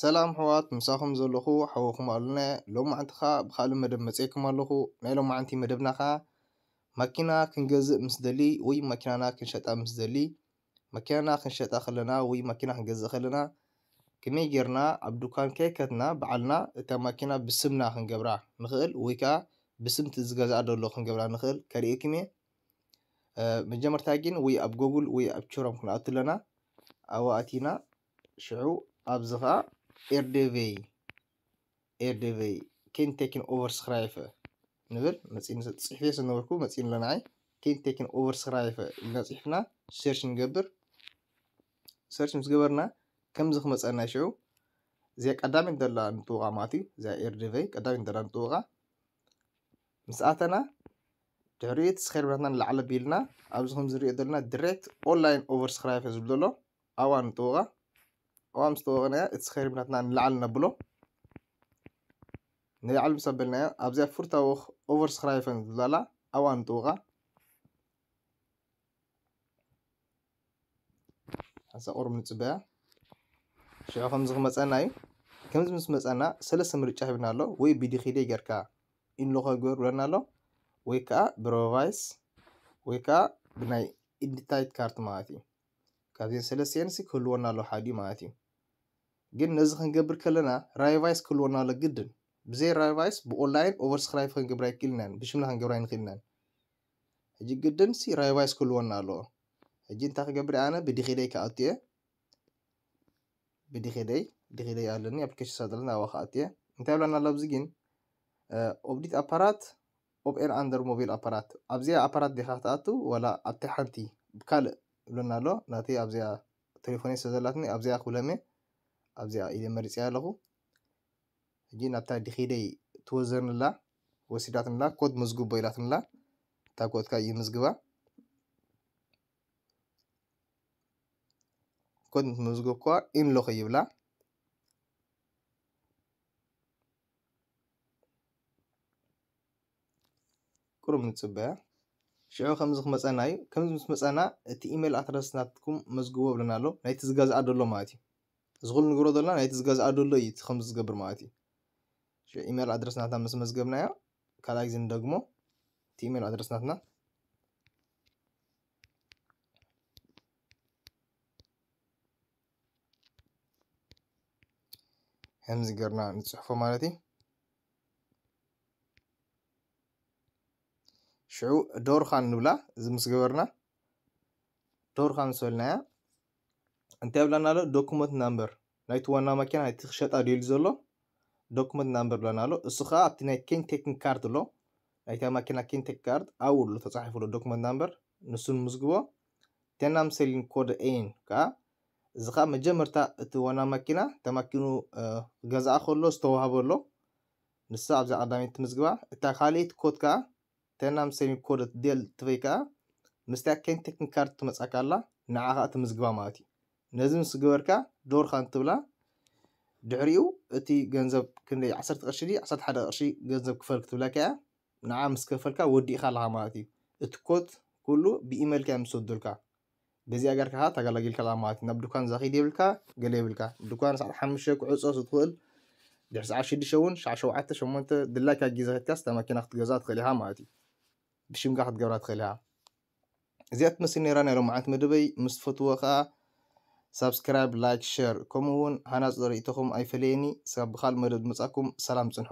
ሰላም ኣሕዋት፣ ምሳኹም ዘለኹ ሓወኹም ኣሉና። ሎማዓንቲ ኸኣ ብኻልእ መደብ መጺኤኩም ኣለኹ። ናይ ሎማዓንቲ መደብና ኸኣ ማኪና ክንገዝእ ምስ ደሊ ወይ ማኪናና ክንሸጣ ምስ ደሊ፣ ማኪናና ክንሸጣ ከለና ወይ ማኪና ክንገዝእ ከለና ከመይ ጌርና ኣብ ዱካን ከይከድና ባዕልና እታ ማኪና ብስምና ክንገብራ ንኽእል ወይ ከኣ ብስም እቲ ዝገዝኣ ዘሎ ክንገብራ ንኽእል ከርእየኩም እየ። መጀመርታ ግን ወይ ኣብ ጎጉል ወይ ኣብ ችሮም ክንኣቱ ኣለና። ኣብኡ ኣቲና ሽዑ ኣብዚ ኸኣ ኤርዴቬይ ኤርዴቬይ ኬንቴኪን ኦቨርስክራይፈ ንብል መፂን ፅሒፌ ስነበርኩ መፂን ኣለናዓይ ኬንቴኪን ኦቨርስክራይፈ ኢልና ፅሒፍና ሰርች ንገብር። ሰርች ምስ ገበርና ከምዚ ክመፀና ሽዑ እዚኣ ቀዳመይቲ ደላ ንጥውቓ ማለት እዩ። እዚኣ ኤርዴቬይ ቀዳመይቲ ደላ ንጥውቓ ምስ ኣተና ድሕሪኡ እቲ ስኬር ናትና ንላዕሊ ኣቢልና ኣብዚ ከም ዝሪኦ ዘለና ዲሬክት ኦንላይን ኦቨርስክራይፈ ዝብል ዘሎ ኣብኣ ንጥውቓ። ኣብኣ ምስ ጠወቕናያ እቲ ስኬር ናትና ንላዕሊ ነብሎ። ንላዕሊ ምስ ኣበልናዮ ኣብዚኣ ፍርታዊ ኦቨርስክራይፈን ዝብላላ ኣብኣ ንጥውቓ። ሓንሳ ቁሩብ ንፅበያ። ሽዑ ከምዚ ክመፀና እዩ። ከምዚ ምስ መፀና ሰለስተ ምርጫ ሂብና ኣሎ። ወይ ብዲኺደይ ጌርካ ኢንሎኸ ግበር ብለና ኣሎ። ወይ ከዓ ብሮቫይስ ወይ ከዓ ብናይ ኢንዲታይት ካርት ማለት እዩ። ካብዚን ሰለስቲኤንሲ ክህልወና ኣሎ ሓዲ ማለት እዩ። ግን ነዚ ክንገብር ከለና ራይቫይስ ክህልወና ኣሎ ግድን። ብዘይ ራይቫይስ ብኦንላይን ኦቨርስክራይብ ክንገብር ኣይክእልናን፣ ብሽምና ክንገብር ኣይንክእልናን። ሕጂ ግድን ሲ ራይቫይስ ክህልወና ኣለዎ። ሕጂ እንታይ ክገብር ኣነ ብዲኺደይ ክኣቱ እየ። ብዲኺደይ ዲኺደይ ኣለኒ ኣፕሊኬሽን ሳጥልን ኣዋ ክኣቱ እየ። እንታይ ብለና ኣሎ ኣብዚ ግን ኦብዲት ኣፓራት ኦፕ ኤን ኣንደር ሞቢል ኣፓራት ኣብዚኣ ኣፓራት ዲኻ ክትኣቱ ዋላ ኣብቲ ሓንቲ ብካልእ ይብለና ኣሎ። ናተይ ኣብዚኣ ቴሌፎነይ ስለ ዘላትኒ ኣብዚኣ ክብለሜ ኣብዚኣ ኢለ መሪፅያ ኣለኹ። ሕጂ ናብታ ዲኺደይ ትወዘንላ ወሲዳትንላ ኮድ መዝግቦ ኢላትንላ እታ ኮድካ ይምዝግባ። ኮድ ምስ መዝገብኳ ኢንሎኸ ይብላ። ቁሩብ ንፅበያ። ሽዑ ከምዚ ክመፀና እዩ። ከምዚ ምስ መፀና እቲ ኢሜል ኣድረስ ናትኩም መዝግቦ ብለና ኣሎ። ናይቲ ዝገዝኣ ደሎ ማለት እዩ። እዚ ኩሉ ንግሮ ዘለና ናይቲ ዝገዝኣ ደሎ እዩ እቲ ከምዚ ዝገብር ማለት እዩ። ሽዑ ኢሜል ኣድረስ ናትና ምስ መዝገብናዮ ካልኣይ ግዜ ንደግሞ። እቲ ኢሜል ኣድረስ ናትና ከምዚ ገርና ንፅሕፎ ማለት እዩ። ሽዑ ዶርኻን ንብላ። እዚ ምስ ገበርና ዶርኻን ምስ በልናያ እንታይ ብላና ኣሎ? ዶኩመንት ናምበር ናይቲ ዋና ማኪና ናይቲ ክሸጣ ደልዩ ዘሎ ዶኩመንት ናምበር ብላና ኣሎ። እሱ ከዓ ኣብቲ ናይ ኬንቴክን ካርድ ኣሎ። ናይታ ማኪና ኬንቴክ ካርድ ኣብኡ ኣሎ ተፃሒፉ ኣሎ ዶኩመንት ናምበር። ንሱ ንምዝግቦ። ቴናም ሴሊንግ ኮድ ኤን ከዓ እዚ ከዓ መጀመርታ እቲ ዋና ማኪና ተማኪኑ ክገዝኣ ከሎ ዝተዋህበ ኣሎ። ንሳ ኣብዛ ቀዳመይቲ ትምዝግባ። እታ ካልኣይቲ ኮድ ከዓ ቴናም ሴሊንግ ኮድ ዴል ትበይ ከዓ ምስታ ኬንቴክን ካርድ ትመፃካ ኣላ። ንዓ ከዓ ትምዝግባ ማለት እዩ። ነዚ ምስ ገበርካ ዶርኻን ትብላ። ድሕሪኡ እቲ ገንዘብ ክንደይ ዓሰርተ ቅርሺ ድዩ ዓሰርተ ሓደ ቅርሺ ገንዘብ ክፈል ክትብለካ እያ። ንዓ ምስ ከፈልካ ወዲእካ ኣለኻ ማለት እዩ። እቲ ኮድ ኩሉ ብኢሜልካ እዮም ዝሰዱልካ። በዚኣ ጌርካ ከዓ ተገላጊልካ ኣለኻ ማለት እዩ። ናብ ድኳን እዛ ኪድ የብልካ ገለ የብልካ። ድኳን ሰዓት ሓሙሽተ ክዕጾ ስለ ትኽእል ድሕሪ ሰዓት ሽዱሽተ እውን ሰዓት ሸውዓተ ሸሞንተ ድላይካ ግዜ ከድካስ እታ መኪና ክትገዝኣ ትኽእል ኢኻ ማለት እዩ። ብሽምካ ክትገብራ ትኽእል ኢኻ። እዚኣ ትመስል ነይራ ናይ ሎማዓንቲ መደበይ። ምስ ትፈትዎ ከዓ ሳብስክራይብ፣ ላይክ፣ ሸር ከምኡ እውን ሃናፂ ርእይቶኹም ኣይፈለየኒ። ስጋብ ብኻልእ መደብ ዝመፃኩም ሰላም ፅንሑ።